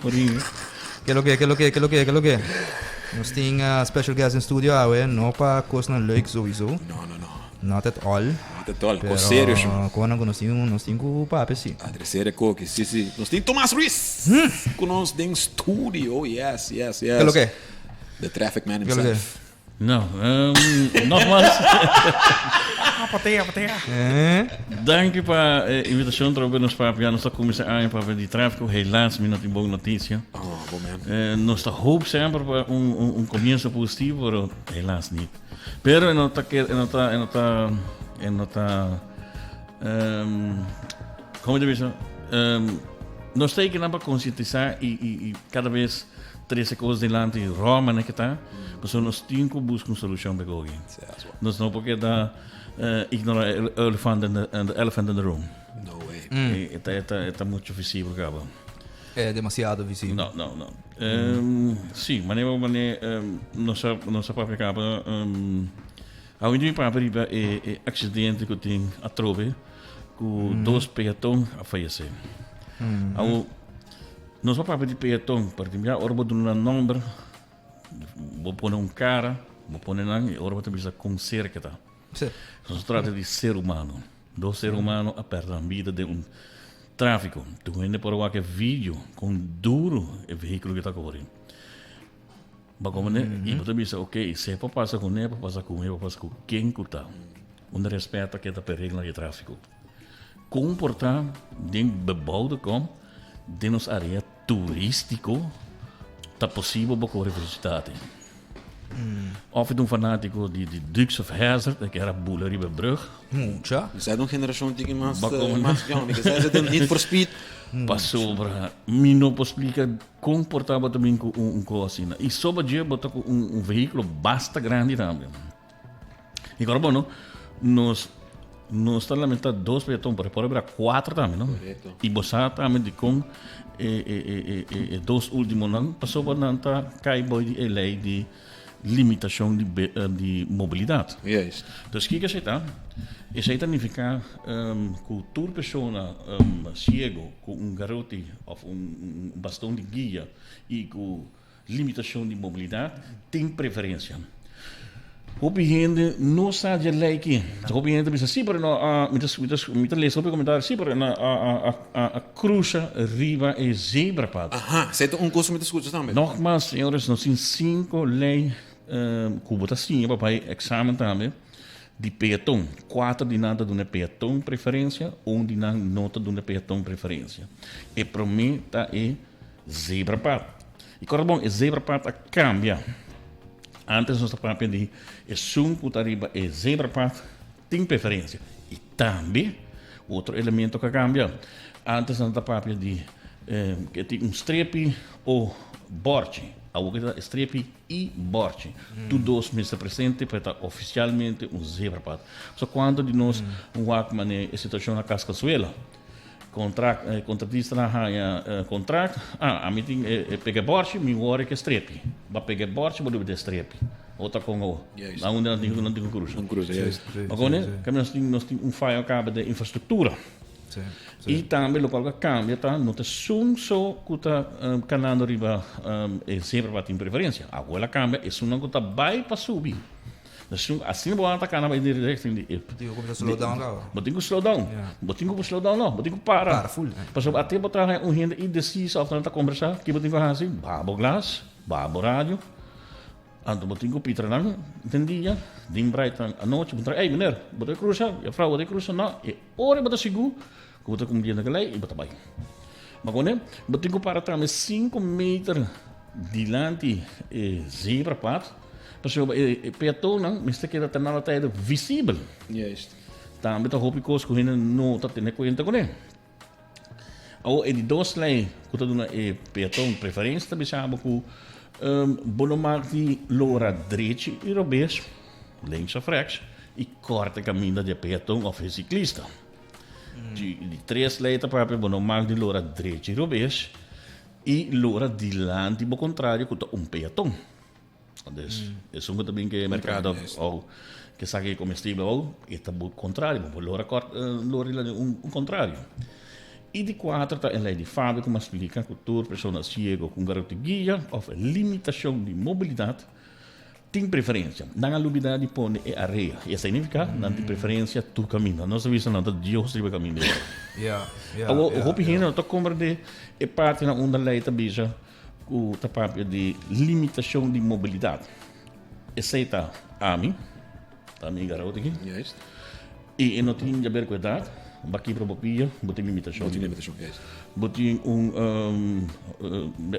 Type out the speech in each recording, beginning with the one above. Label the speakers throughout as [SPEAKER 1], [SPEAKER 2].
[SPEAKER 1] Ke lo ke, ke lo ke, ke lo ke, ke lo ke. Nos tin uh, special guest in studio awe, no pa kosnan leuk sowieso.
[SPEAKER 2] No, no, no.
[SPEAKER 1] Not at all.
[SPEAKER 2] Not at all. Kos serio,
[SPEAKER 1] Pero konan ku nos tin ku papia si.
[SPEAKER 2] Adresere koki, si, si. Nos tin Tomas Ruiz ku nos den studio. Yes.
[SPEAKER 1] Ke lo ke?
[SPEAKER 2] The traffic man
[SPEAKER 1] Ke lo ke?
[SPEAKER 2] himself.
[SPEAKER 3] Nou, nogmaals,
[SPEAKER 4] Patea, patea.
[SPEAKER 1] Eh?
[SPEAKER 3] Dank je pa invitacion trobe nos papia. Nos ta cuminsa aña papia di tráfico. Helaas, mi no tin bon noticia.
[SPEAKER 2] Oh, bon man.
[SPEAKER 3] Nos ta hoop semper pa un comienzo positivo, pero helaas niet. Pero e no ta, e no ta, e no ta, e no ta, como te bisa? Nos ta pa concientisa y cada vez trece cos dilanti Roma ne que ta, pasobra nos tin cu busca un solucion pa e koki. Nos no por keda ignora e elephant in the, the elephant in the room.
[SPEAKER 2] No way.
[SPEAKER 3] E ta mucho visibel caba.
[SPEAKER 1] É demasiado visibel.
[SPEAKER 3] No, no, no. Si, manera nos a papia caba, awe papia riba e accidente cu tin atrobe cu dos peaton a fallece. Awo, nos a papia di peaton, porque ya ora bo duna nan nomber, bo pone un cara, bo pone nan y ora bo ta bisa con cerca ta. Nos trata di ser humano. Dos ser humano a perde nan vida den un tráfico. Tu hende por wak e video con duro e vehiculo cu ta core. Ba como ne, y bo ta bisa, ok, se por pasa cu ne, por pasa cu mi, por pasa cu ken cu ta. Un respeta cu ta pe regla di tráfico. Comporta den bebouwde kom, den nos area turístico, ta posibel bo core velocidad. Of un fanatico di Dukes of Hazzard, cu era bula riba brug.
[SPEAKER 1] Mucha.
[SPEAKER 2] Zij een generatie die mas,
[SPEAKER 3] Ba como
[SPEAKER 2] mas jong. Zij zitten Need for Speed.
[SPEAKER 3] Pasobra, mi no por splica con por ta bo tambe cu un cos asina. Y sobre dje bo ta cu un vehiculo basta grandi tambe. Y awor, bueno, nos ta lamenta dos peaton, pero por haber cuatro tambe, no?
[SPEAKER 2] Correcto.
[SPEAKER 3] Y bo sa tambe di con e dos ultimo nan, pasobra nan ta cay bou di e ley di limitacion di mobilidad. Dus kico esey ta? Esey ta nifica cu tur persona ciego cu un garoti of un baston di guia y cu limitacion di mobilidad tin preferencia. Hopi hende no sa dje ley aki. Hopi hende ta bisa, si, pero no, mi ta lesa hopi comentario, si, pero no a cruza riba e zebrapad.
[SPEAKER 2] Aha, esey ta un cos cu mi ta scucha tambe.
[SPEAKER 3] Nogmaals, señores, nos tin cinco ley cu bo ta siña pa bay examen tambe di peaton. Cuatro di nan ta duna peaton preferencia, un di nan no ta duna peaton preferencia. E prome ta e zebrapad. Y corda bon, e zebrapad a cambia. Antes nos ta papia di esun cu ta riba e zebrapad tin preferencia. Y tambe otro elemento cu a cambia. Antes nos ta papia di cu tin un strepi o borchi. Awor cu ta strepi y borchi. Tur dos mester presente pa ta oficialmente un zebrapad. So cuanto di nos wak mane e situacion na Cascazuela. Contract, contratista nan haña contract. Ah, ami tin e pega e borchi, mi wòrdu ke strepi. Bo a pega e borchi, bo debe di e strepi. Ota kon awo.
[SPEAKER 2] Juist.
[SPEAKER 3] Na unda nan tin ku krusa.
[SPEAKER 2] Un krusa, juist.
[SPEAKER 3] Ma koné, kami nos tin un fayo kaba den infrastruktura. I tambe lokual ku a kambia ta no ta esun so ku ta kanando riba e zebrapad tin preferensia. Awor el a kambia esunnan ku ta bai pa subi. Asina bo a cana bay den richting di e.
[SPEAKER 1] Bo tin cu cuminsa slow down caba.
[SPEAKER 3] Bo tin cu slow down. Bo tin cu slow down no, bo tin cu para.
[SPEAKER 1] Para full.
[SPEAKER 3] Pasobra ate bo ta haña un hende indeciso of nan ta combersa, ki bo tin cu haci? Baha bo glas, baha bo radio, anto bo tin cu pitra nan den dia, den bright anochi, bo ta ey meneer, bo ta crusa? Juffrouw, bo ta crusa? No, e ora bo ta sigur cu bo ta cumpliendo cu e ley y bo ta bay. Ma con e, bo tin cu para tambe 5 meter dilanti e zebrapad. Pasobra e peatonnan mester keda ta nada tijden visibel. Tambe ta hopi kos ku hende no ta tene kuenta kuné. Awor e di dos lei ku ta duna e peaton preferensia ta bisa bo ku bo no mag di lora drechi i robes, links of rechts, i kòrta e kaminda di e peaton òf e siklista. Di tres lei ta papia bo no mag di lora drechi i robes i lora dilanti bo kontrario ku ta un peaton. Dus, esun ku ta bin ke merkado o ke saka e komestibel o, e ta bo kontrario, bo por lora kòrt lora di un kontrario. I di kuater ta e lei di Fabio ku mi a splika ku tur persona siego ku un garot di guia òf limitashon di mobilidat tin preferensia. Nan a lubidá di pone e area i esei nifiká nan tin preferensia tur kaminda. Nos a bisa nan ta Dios riba kaminda ei. Awor hopi hende no ta komprendé e partinan unda lei ta bisa ku ta papia di limitashon di mobilidat. Esei ta ami, ta mi garot aki. I e no tin di aber ku edat, bo a kibra bo pia, bo tin limitashon.
[SPEAKER 2] Bo tin limitashon, juist.
[SPEAKER 3] Bo tin un,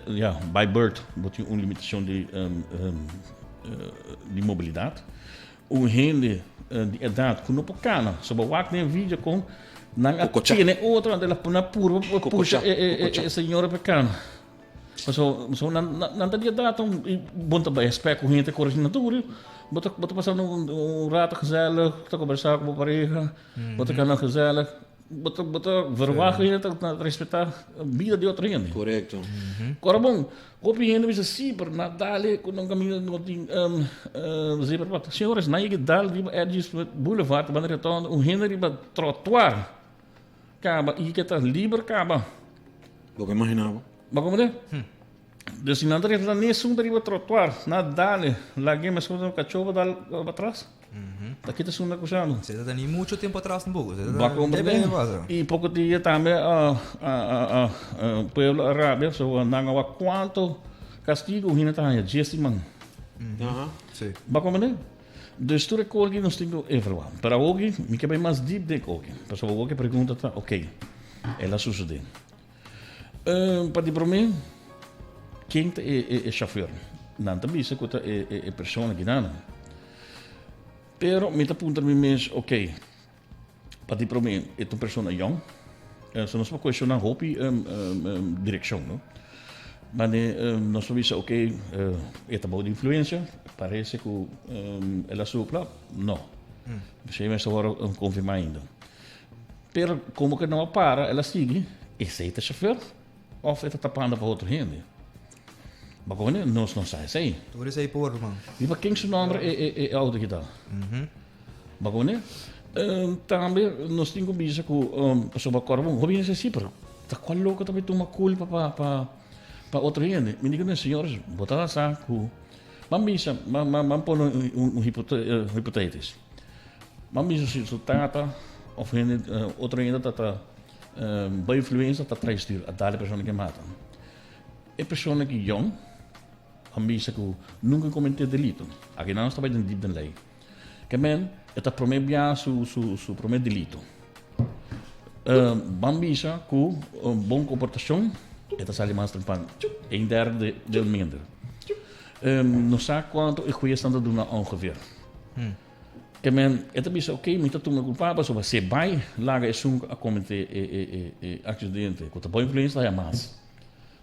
[SPEAKER 3] ya, by birth, bo tin un limitashon di di mobilidat. Un hende di edat ku no por kana, so bo wak den e video kon nan a tene otro, nan a purba pusha e señora pa e kana. Paso, so nan, nan ta di edat i bon ta bai respect ku hende kore asina duru. Bo ta, bo ta pasa un, un rato gezellig, ta kombersá ku bo pareha, bo ta kana gezellig. Bo ta, bo ta verwagt ku hende ta, ta respetá bida di otro hende.
[SPEAKER 2] Korekto.
[SPEAKER 3] Kora bon, hopi hende bisa si, pero na dale ku nan kaminda no tin zebrapad. Señores, nan yega dal riba Edges Boulevard, banda rotonde, un hende riba trottoir kaba i ke ta liber kaba.
[SPEAKER 2] Bo por imaginá bo.
[SPEAKER 3] Bo comprende? Dus si nan ta reflehá nesun ta riba trottoir, na dale, lag'é meskos un kachó pa dal pa tras. Ta kita esun ta kusando.
[SPEAKER 1] Se ta teni mucho tempo atras tampoco. Se ta
[SPEAKER 3] Bo comprende? I poko dia tambe pueblo a rabia, so nan a wak kuantu kastigo hende ta haña djes siman.
[SPEAKER 1] Si.
[SPEAKER 3] Bo comprende? Dus tur e kos aki nos tin ku evaluá. Pero awoki mi ke bai mas diep den e koki. Pasobra awoki e pregunta ta, oké, el a susodé. Pa di promé, ken ta e shofèr? Nan ta bisa ku ta e persona kinan. Pero mi ta puntra mi mes, oké, pa di promé e ta un persona yòn? So nos por kuestioná hopi direkshon, no? Mane nos por bisa, oké, e ta bou di influensia, parese ku el a supla? No. Esei mester wòrdu konfirmá ainda. Pero como que no a para, el a sigui, esey ta chauffeur of e ta tapando pa otro hende? Bo comprende? Nos no sa esey.
[SPEAKER 1] Tur esey por, man.
[SPEAKER 3] Riba ken su nomber e, e, e auto kita? Bo comprende? Tambe nos tin cu bisa cu, pasobra bo acorda bon, hopi hende sa si, pero ta cual loco ta bay tuma culpa pa, pa, pa otro hende? Mi di cu nan, señores, bo ta sa cu, ban bisa, ban, ban, ban pone un, un, un hipotetis. Ban bisa si su tata of hende otro hende ta ta bo influensa ta trae stuur a dal e persona ke mata. E persona ki yong ban bisa ku nunka kometé delito. Aki nan nos ta bai den diep den lei. Ke men e ta prome bia su su su prome delito. Ban bisa ku bon komportashon e ta sali mas trempan een derde del minder. No sa kuantu e huesnan ta duna ongeveer. Ke men e ta bisa ok mi ta tuma kulpa pasobra si e bai laga esun ku a kometé e e e e aksidente ku ta bo influensia ta haya mas.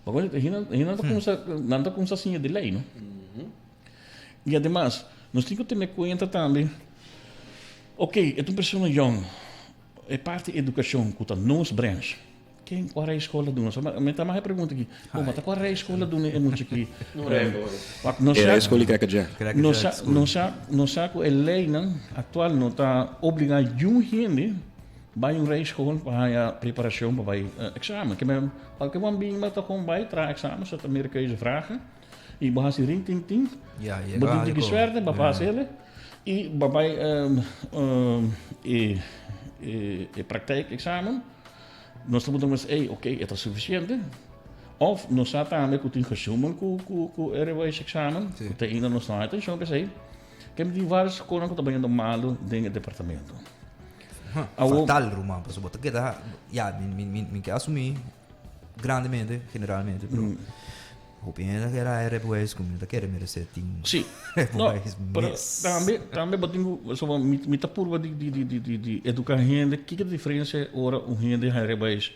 [SPEAKER 3] Bo konoce hende nan ta kumsa nan ta kumsa siña di lei no. I ademas nos tin ku tene kuenta tambe ok e ta un persona yòn e parti edukashon ku ta nos branch. Ken kua rei skola duna? So mi ta mas e pregunta aki. Bo mata kua rei skola duna e mucha aki? Wak no
[SPEAKER 2] E
[SPEAKER 3] sa
[SPEAKER 2] rei skola di Cracker Jack.
[SPEAKER 1] Cracker
[SPEAKER 3] no
[SPEAKER 1] Jack
[SPEAKER 3] sa
[SPEAKER 1] School.
[SPEAKER 3] no sa no sa ku e leinan aktual no ta obliga yun hende bai un rei skol pa haña preparashon pa bai eksamen. Ke men kualke wan bin ta kon bai traha eksamen so ta mira keuze vragen i bo hasi rin tin tin.
[SPEAKER 1] Ja,
[SPEAKER 3] Bo
[SPEAKER 1] yega
[SPEAKER 3] tin tiki
[SPEAKER 1] algo.
[SPEAKER 3] suerte bo
[SPEAKER 1] Ja.
[SPEAKER 3] pasa ele i bo bai e e e praktijk eksamen. Nos ta puntra mes, ey, ok, e ta suficiente? Of nos sa tambe cu tin gesjoemel cu, cu, cu e rijbewijsexamen,
[SPEAKER 1] Sí.
[SPEAKER 3] cu te ainda nos no hay atencion p'esey. Kende tin varios conan cu ta bayendo malo den e departamento.
[SPEAKER 1] Huh,
[SPEAKER 3] Awo-
[SPEAKER 1] fatal, ruman, pasobra bo ta keda, ya, mi, mi, mi, mi ke asumi grandemente, generalmente, pero Hopi hende ta kere haña rijbewijs ku mi no ta kere meresé tin
[SPEAKER 3] Sí. No,
[SPEAKER 1] rijbewijs
[SPEAKER 3] pero
[SPEAKER 1] mes.
[SPEAKER 3] tambe, tambe bo tin ku, so, mi, mi ta purba di, di, di, di, di, di eduká hende kiko ta diferensia ora un hende haña rijbewijs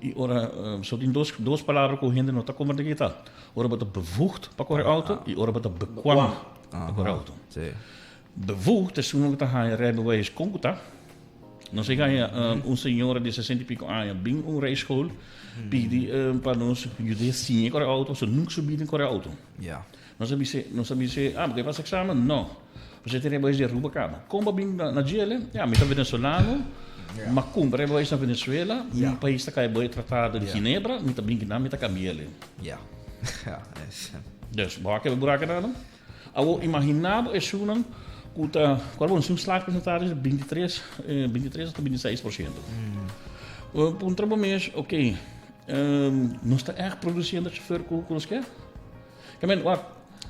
[SPEAKER 3] i ora, so tin dos, dos palabra ku hende no ta komprendé ke ta. Ora bo ta bevoegd pa kore outo i ora bo ta bekwam pa kore outo.
[SPEAKER 1] Sí.
[SPEAKER 3] Bevoegd esun ku ta haña rijbewijs kon ku ta. Nos a haña un señora di sesenta i piko aña bin un rijschool pidi pa nos yud'é siña kore outo, pasobra nunka su bida kore outo. Nos a bis'é, nos a bis'é, ah, bo ke pasa eksamen? No. Pasobra e tin rijbewijs di Aruba kaba. Kon bo a bin na djele? Ya, mi ta venezolano. Ma kumpra e bewijs na Venezuela, mi pais ta kai bo e tratado di Ginebra, mi ta bin kinan, mi ta kambi'el.
[SPEAKER 1] Ja. Ja.
[SPEAKER 3] Dus, bo a kebe buraka nan? Awor, imaginá bo esunnan ku ta, kual bo, si un slaagpercentage di 23, 23 hasta 26%. Puntra bo mes, oké, nos ta ègt produsiendo chauffeur ku nos ke? Ke men, wak,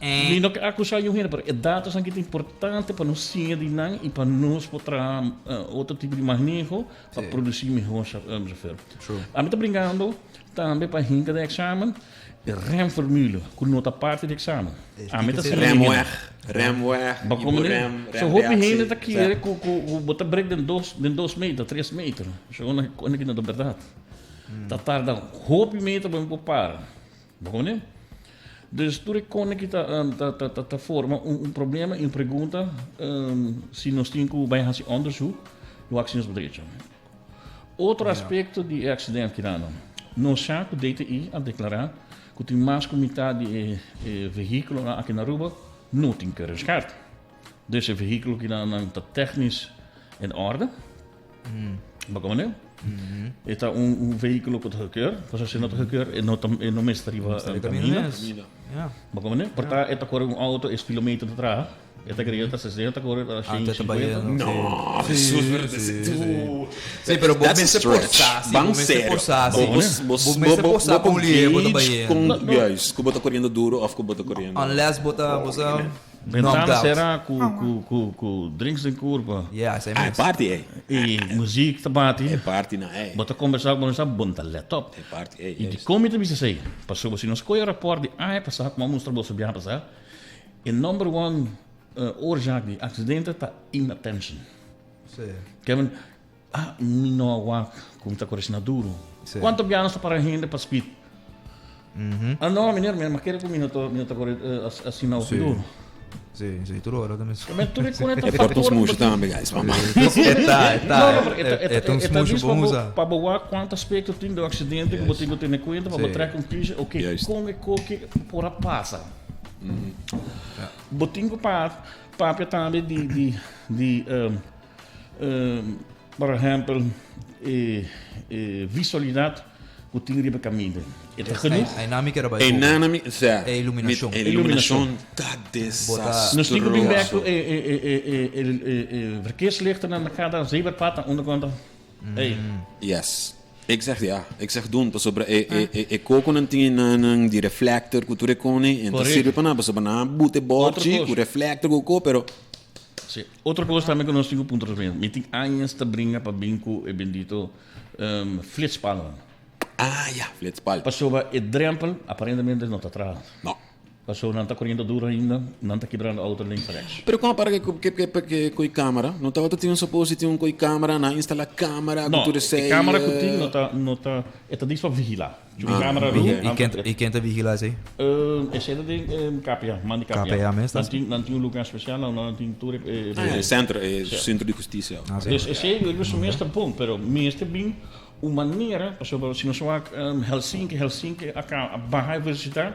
[SPEAKER 3] mi no ke akusá yu hende, pero e datonan aki ta importante pa nos siña di nan i pa nos por traha otro tipo di maneho pa produsí mihó chauffeur. Ami ta brinkando tambe pa hinka den eksamen e remformule ku no ta parti di eksamen. Ami ta siña di hende.
[SPEAKER 2] Remweg, remweg,
[SPEAKER 3] Bo
[SPEAKER 2] i bo rem,
[SPEAKER 3] So hopi
[SPEAKER 2] remreactie.
[SPEAKER 3] hende ta kere ku ku bo ta brek den dos den dos meter, tres meter. So ku no ta bèrdat. Ta tarda hopi meter pa mi por para. Bo comprende? Dus tur e kone ki ta ta ta ta forma un un problema i un pregunta si nos tin ku bai hasi onderzoek i wak si nos por drecha. Otro aspekto di e aksident kinan, nos sa ku DTI a deklará ku tin mas ku mitad di e e vehíkulonan aki na Aruba no tin keuringskaart. Dus e vehíkulo kinan nan ta technisch in orde. Bo comprende? E ta un, un vehículo ku ta gekeur. Pasobra si no ta gekeur, e no ta, e no mester riba
[SPEAKER 1] Mester riba
[SPEAKER 3] camino.
[SPEAKER 1] camino. Ja.
[SPEAKER 3] Bo comprende? Por ta e ta kore un auto e spilometer ta traha. E ta kere ta 60 kore ta
[SPEAKER 1] Ah, ta
[SPEAKER 3] 150.
[SPEAKER 2] No,
[SPEAKER 1] Sí,
[SPEAKER 2] Jesus, pero
[SPEAKER 1] sí,
[SPEAKER 2] sí,
[SPEAKER 1] sí. Sí, pero bo
[SPEAKER 2] That's a
[SPEAKER 1] mester
[SPEAKER 2] stretch.
[SPEAKER 1] forsa, sí,
[SPEAKER 2] Ban
[SPEAKER 1] bo mester
[SPEAKER 2] serio.
[SPEAKER 1] forsa, sí.
[SPEAKER 2] Bo, bo,
[SPEAKER 1] Bo mester
[SPEAKER 2] bo,
[SPEAKER 1] forsa
[SPEAKER 2] bo,
[SPEAKER 1] pa un lihe, bo ta
[SPEAKER 2] gauge
[SPEAKER 1] bai.
[SPEAKER 2] Con,
[SPEAKER 3] No, no.
[SPEAKER 2] juist, ku bo ta koriendo duro of ku bo ta koriendo.
[SPEAKER 1] Unless bo ta, bo sa
[SPEAKER 3] Ventana
[SPEAKER 1] knocked out.
[SPEAKER 3] sera ku ku ku ku drinks den kurpa.
[SPEAKER 1] Yeah, esei
[SPEAKER 2] Ah, e
[SPEAKER 1] mes.
[SPEAKER 2] party ei.
[SPEAKER 3] I muziek ta bati.
[SPEAKER 2] E party na ei.
[SPEAKER 3] Bo ta kombersá ku bo sa bon ta let op.
[SPEAKER 2] E party ei,
[SPEAKER 3] I
[SPEAKER 2] juist.
[SPEAKER 3] dikon mi ta bisa esei? Pasobra si nos kohe rapòrt di aña pasá ku mi a mustra boso biaha pasá, e number one oorzaak di aksidente ta inattention.
[SPEAKER 1] Sí.
[SPEAKER 3] Kevin, ah, mi no a wak ku mi ta kore asina duru.
[SPEAKER 1] Sí.
[SPEAKER 3] Kuantu biaha nos ta para hende pa speed? Ah, no, meneer, mi a kere ku mi no ta, mi no ta kore asina hopi
[SPEAKER 1] Sí.
[SPEAKER 3] duru.
[SPEAKER 1] Sí, sí, tur ora tambe.
[SPEAKER 3] Men tur e kone ta
[SPEAKER 2] E por ta un
[SPEAKER 3] factor
[SPEAKER 2] smoesje
[SPEAKER 3] ku bo tin-
[SPEAKER 2] tambe, guys. Mama.
[SPEAKER 1] E ta, e ta.
[SPEAKER 3] No, no, pero e ta, e ta,
[SPEAKER 1] E ta un
[SPEAKER 3] e ta
[SPEAKER 1] smoesje
[SPEAKER 3] dis
[SPEAKER 1] bon
[SPEAKER 3] pa bo,
[SPEAKER 1] usa.
[SPEAKER 3] pa bo wak kuantu aspekto tin den un aksidente ku bo tin ku tene kuenta pa bo
[SPEAKER 1] Sí.
[SPEAKER 3] trek konklusie, oké,
[SPEAKER 2] Juist.
[SPEAKER 3] kon e koke por a pasa. Bo tin ku pa papia tambe di di di por ehempel e e visualidad ku tin riba kaminda. E ta genoeg?
[SPEAKER 1] Ei nan mi kere bai
[SPEAKER 2] Ei
[SPEAKER 1] koba.
[SPEAKER 2] nan mi, osea,
[SPEAKER 1] E iluminashon.
[SPEAKER 2] E iluminashon ta desastroso.
[SPEAKER 3] Nos tin ku bin bek ku e e e e e e e verkeerslichtennan na kada zebrapad na onderkant. Ei.
[SPEAKER 2] Yes. Ik zeg ja. Ik zeg doen pasobra e e e e kokonan tin nan di reflector ku tur e kone en ta sirbi pa nan pasobra nan a buta e borchi ku reflector ku ko pero
[SPEAKER 3] Sí. Otro kos tambe ku nos tin ku puntra nos mes. Mi tin añas ta bringa pa bin ku e bendito flitspalnan.
[SPEAKER 2] Ah ya, flitspal.
[SPEAKER 3] Pasobra e drempel aparentemente no ta traha.
[SPEAKER 2] No.
[SPEAKER 3] Pasobra nan ta koriendo duro ainda, nan ta kibrando auto links en rechts.
[SPEAKER 2] Pero kon para ke ke ke ku e kamera? No tabata tin un suppose tin un ku e kamera, nan a instala kamera ku
[SPEAKER 3] No,
[SPEAKER 2] tur
[SPEAKER 3] e
[SPEAKER 2] esei.
[SPEAKER 3] kamera ku tin no ta no ta e ta dis pa vigila. Cu e kamera
[SPEAKER 1] I i ken i ken ta vigila esei?
[SPEAKER 3] Esei ta den KPA, man di KPA.
[SPEAKER 1] KPA mes ta.
[SPEAKER 3] Nan tin nan tin un lugar special nan nan tin tur e
[SPEAKER 2] Ah ya, e centro, e centro di husticia.
[SPEAKER 1] Ah, si.
[SPEAKER 3] Dus esei riba su mes ta bon, pero mester bin Un manera, pasobra si nos wak Helsinki, Helsinki a ka a baha e velosidat,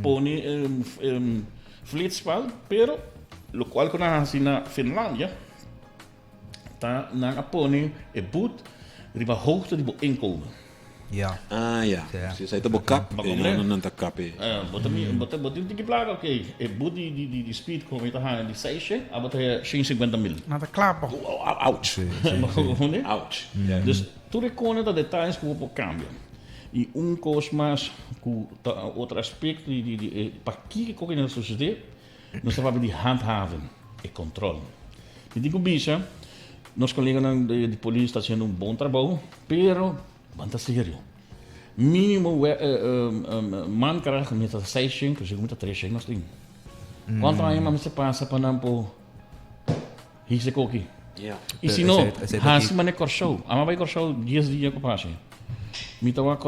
[SPEAKER 3] pone flitspal, pero lokual ku nan a hasi na Finlandia ta nan a pone e but riba hoogte di bo inkomen.
[SPEAKER 1] Ja.
[SPEAKER 2] Ah ya, si esei ta bo kap, e nan nan ta kap e.
[SPEAKER 3] Bo ta mi, bo ta bo tin tiki plaka, ok, e but di di di speed ku mi ta haña di seishe, abo ta haña shen sinkuenta mil.
[SPEAKER 4] Nan ta klap bo.
[SPEAKER 2] Ouch. Ouch.
[SPEAKER 3] Dus tur e kone ta detayes ku bo por kambia. I un kos mas ku ta otro aspekto di di di e pakiko ku kende ta susedé, nos ta papia di handhaving, e kòntròl. Mi tin ku bisa, nos koleganan di polis ta hasiendo un bon trabou, pero ban ta serio. Mínimo mankracht mi ta seis shen, pero segun mi ta tres shen nos tin. Kuantu aña mas mester pasa pa nan por Hise koki.
[SPEAKER 2] Ja.
[SPEAKER 3] I si no, hasi mane Kòrsou. Ama bai Kòrsou dies dia ku pasa. Mi ta wak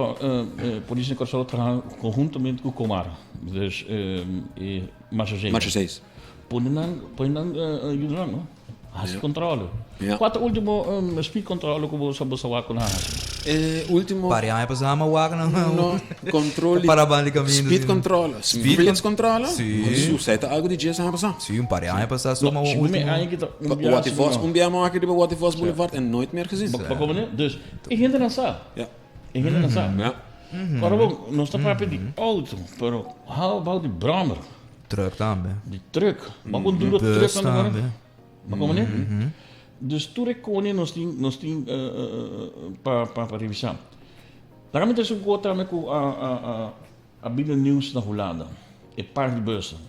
[SPEAKER 3] polis di Kòrsou traha konhuntamente ku Komar. Dus e Marcha Seis.
[SPEAKER 2] Marcha Seis.
[SPEAKER 3] Pone nan, pone nan yuda nan, no? Hasi controle.
[SPEAKER 2] Ja.
[SPEAKER 3] Cua ta ultimo speed controle cu bo sa wak cu nan hasi?
[SPEAKER 2] E ultimo.
[SPEAKER 1] Par di aña pasá mi a wak nan.
[SPEAKER 2] No, control di.
[SPEAKER 1] Para banda di caminda.
[SPEAKER 2] Speed controle.
[SPEAKER 1] Speed
[SPEAKER 2] Blitz controle?
[SPEAKER 1] Si.
[SPEAKER 2] Su, sai ta algo di djes aña pasá.
[SPEAKER 1] Si, un par di aña pasá so
[SPEAKER 3] No,
[SPEAKER 1] mi a wak
[SPEAKER 3] si mi
[SPEAKER 1] ultimo.
[SPEAKER 3] aña kita un biaha
[SPEAKER 2] Watty
[SPEAKER 3] si
[SPEAKER 2] Vos,
[SPEAKER 3] no.
[SPEAKER 2] un biaha mi a wak riba Watty Vos Boulevard en nooit meer gezien.
[SPEAKER 3] Ba como ne? Dus, e hendenan sa.
[SPEAKER 2] Ja.
[SPEAKER 3] E hendenan sa.
[SPEAKER 2] Ja.
[SPEAKER 3] Ora bon, nos ta papia di auto, pero how about di brommer?
[SPEAKER 1] Truck tambe.
[SPEAKER 3] Di truck. Ba con duro
[SPEAKER 1] Bus
[SPEAKER 3] truck nan
[SPEAKER 1] tambe.
[SPEAKER 3] Ba como ne? Dus tur e cone nos tin nos tin pa pa pa revisa. Laga mi trece un cos tambe cu a a a a bini nieuws na Hulanda, e partybussen.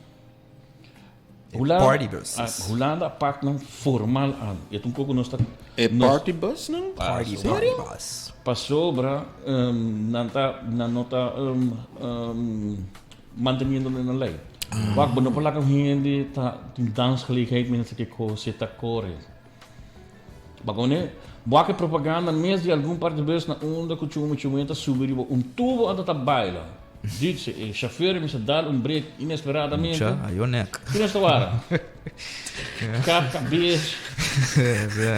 [SPEAKER 1] E
[SPEAKER 3] Hulanda,
[SPEAKER 1] partybuses.
[SPEAKER 3] a Hulanda a pak nan formal aan. E ta un cos cu nos ta
[SPEAKER 2] E
[SPEAKER 3] nos
[SPEAKER 2] partybus nan?
[SPEAKER 1] Party, party bus.
[SPEAKER 3] Pasobra nan ta nan no ta manteniendo nan ley. Wak bo no por laga un hende ta tin dansgelegenheid mientras ke kos e ta kore. Bakone bo a ke propaganda mes di algun parti bus na unda ku chumi chumi ta subi riba un tubo anto ta baila. Dice e chauffeur mester dal un break inesperadamente.
[SPEAKER 1] Mucha, ayo nek.
[SPEAKER 3] Kina sta wara? Kap kabes.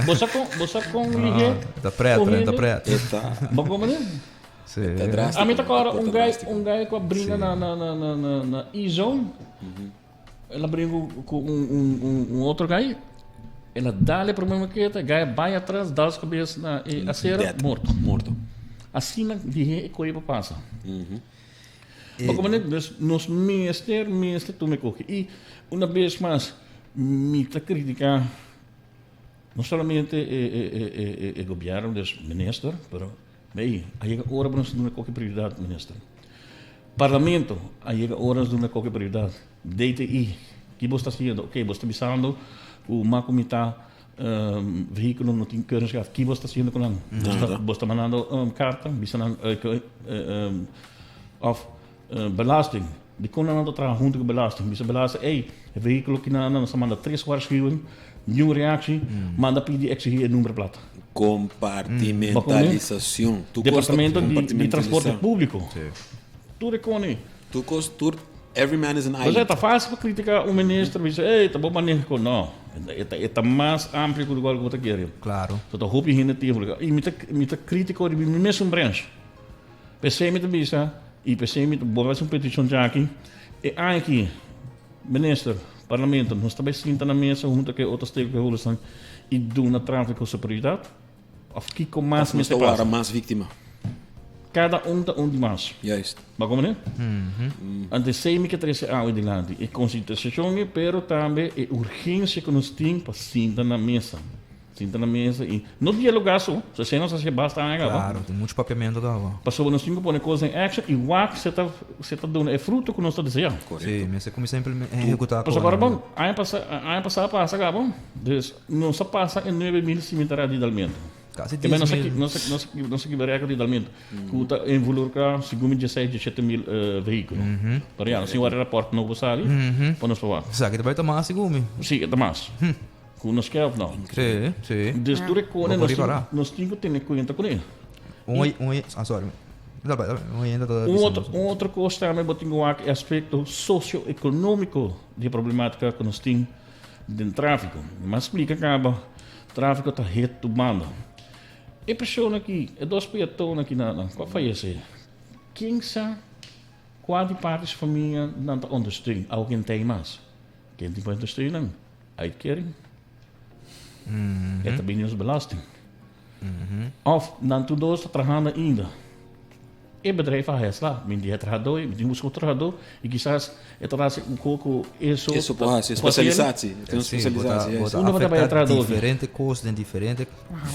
[SPEAKER 3] Bo sa kon, bo sa kon lige?
[SPEAKER 1] Ta pret,
[SPEAKER 3] Kon
[SPEAKER 1] ta
[SPEAKER 3] hende?
[SPEAKER 1] pret.
[SPEAKER 2] E ta,
[SPEAKER 3] Bo kon manera?
[SPEAKER 1] Sí.
[SPEAKER 2] ta drástico.
[SPEAKER 3] A mi ta kòrda
[SPEAKER 2] Ta
[SPEAKER 3] un guy,
[SPEAKER 2] drástico.
[SPEAKER 3] un guy ku a bringa na na na na na na E-zone. El a bringa ku ku un un un un otro guy. El a dal e prome maketa, e guy a bai atras, dal su kabes na e acera,
[SPEAKER 2] Dead.
[SPEAKER 3] morto.
[SPEAKER 2] Morto.
[SPEAKER 3] Asina dihé e koe pa pasa. Pa como ne, dus nos mester, mester tuma e koki. I una bes mas mi ta critica no solamente e e e e e gobierno, dus minister, pero Bay, a yega ora pa nos duna koke prioridad, minister. Parlamento, a yega ora nos duna koke prioridad. DTI, ki bo sta haciendo? Ok, bo sta bisando cu mas cu mitad vehiculo no tin keuringsgraad. Ki bo sta haciendo cu nan? Bo sta, bo sta mandando carta, bisa nan of belasting. Dicon nan no ta traha hunto cu belasting? Bisa belasting, ey, e vehiculo ki nan anda, nos ta manda tres waarschuwing, niun reactie, manda pidi exigi e number plata.
[SPEAKER 2] Compartimentalisacion. Tur cos ta
[SPEAKER 3] Departamento di, di
[SPEAKER 2] compartimentalisa.
[SPEAKER 3] Transporte Publico. Tur e cone.
[SPEAKER 2] Tur cos, tur, every man is an
[SPEAKER 3] Pues
[SPEAKER 2] island.
[SPEAKER 3] ta facil pa critica un minister, bisa, ey, ta bo maneho. No, e ta, e ta mas amplio cu locual cu bo ta kere.
[SPEAKER 1] Claro.
[SPEAKER 3] So ta hopi hende tin involucra. Y mi ta, mi ta critico riba mi mesun branch. P'esey mi ta bisa, y p'esey mi ta bo haci un peticion djaki, e aña aki, Minister, Parlamento, nos ta bay sinta na mesa hunto cu e otro stakeholdersnan y duna trafico su prioridad? Of kico mas
[SPEAKER 2] Of nos
[SPEAKER 3] mester
[SPEAKER 2] ta wara
[SPEAKER 3] pasa?
[SPEAKER 2] mas victima.
[SPEAKER 3] Cada un ta un di mas.
[SPEAKER 2] Juist.
[SPEAKER 3] Bo comprende? Anto esey mi ke trece awe dilanti, e concientisacion ey, pero tambe e urgencia cu nos tin pa sinta na mesa. Sinta na mesa y no dialoga so, so esey nos haci basta aña caba.
[SPEAKER 1] Claro, tin mucho papiamento caba.
[SPEAKER 3] Pasobra nos tin cu pone cos den action y wak se ta se ta duna e fruto cu nos ta desea.
[SPEAKER 1] Sí, mester cuminsa ehecuta
[SPEAKER 3] Pasobra ora bon, aña pasa aña pasa pasa caba, dus nos a pasa e 9000 simentara di dalmento.
[SPEAKER 1] Casi
[SPEAKER 3] Te nos
[SPEAKER 1] 10.000.
[SPEAKER 3] nos nos nos a kiba record di dalmento cu ta involucra segun mi 16, 17.000 vehiculo. Pero ya, nos tin wak e rapport nobo sali pa nos por wak.
[SPEAKER 1] Esaki ta bay ta mas segun mi.
[SPEAKER 3] Si, e ta mas. Ku nos ke of no.
[SPEAKER 1] Sí, sí.
[SPEAKER 3] Dus tur e kone
[SPEAKER 1] Bo por
[SPEAKER 3] nos tin,
[SPEAKER 1] ripará.
[SPEAKER 3] nos tin ku tene kuenta kuné.
[SPEAKER 1] Un oy, un oy, ah, sorry. Dal bai, dal bai. Un oyente ta
[SPEAKER 3] Un
[SPEAKER 1] bisa
[SPEAKER 3] otro,
[SPEAKER 1] nos.
[SPEAKER 3] un otro kos tambe bo tin ku wak e aspekto socio-ekonómiko di e problematika ku nos tin den tráfiko. Mi mas splika kaba, tráfiko ta het tu banda. E persona aki, e dos peatonnan aki na, na, ku a fayesé, ken sa kua di parti su famia nan ta ondersteun, awe ken ta ei mas? Ken tin ku ondersteun nan? Uitkering. E ta bini nos belasting. Of nan tur dos ta trahando ainda. E bedrijf a hesla. Mi di e trahadó, mi tin busca un trahadó y kisas e ta haci un poco eso.
[SPEAKER 2] Eso por haci, especialisatie. E tin un especialisatie,
[SPEAKER 1] Sí, bo ta,
[SPEAKER 2] juist.
[SPEAKER 1] bo ta
[SPEAKER 3] Uno ta bay
[SPEAKER 1] afecta
[SPEAKER 3] trahadó.
[SPEAKER 1] diferente cos den diferente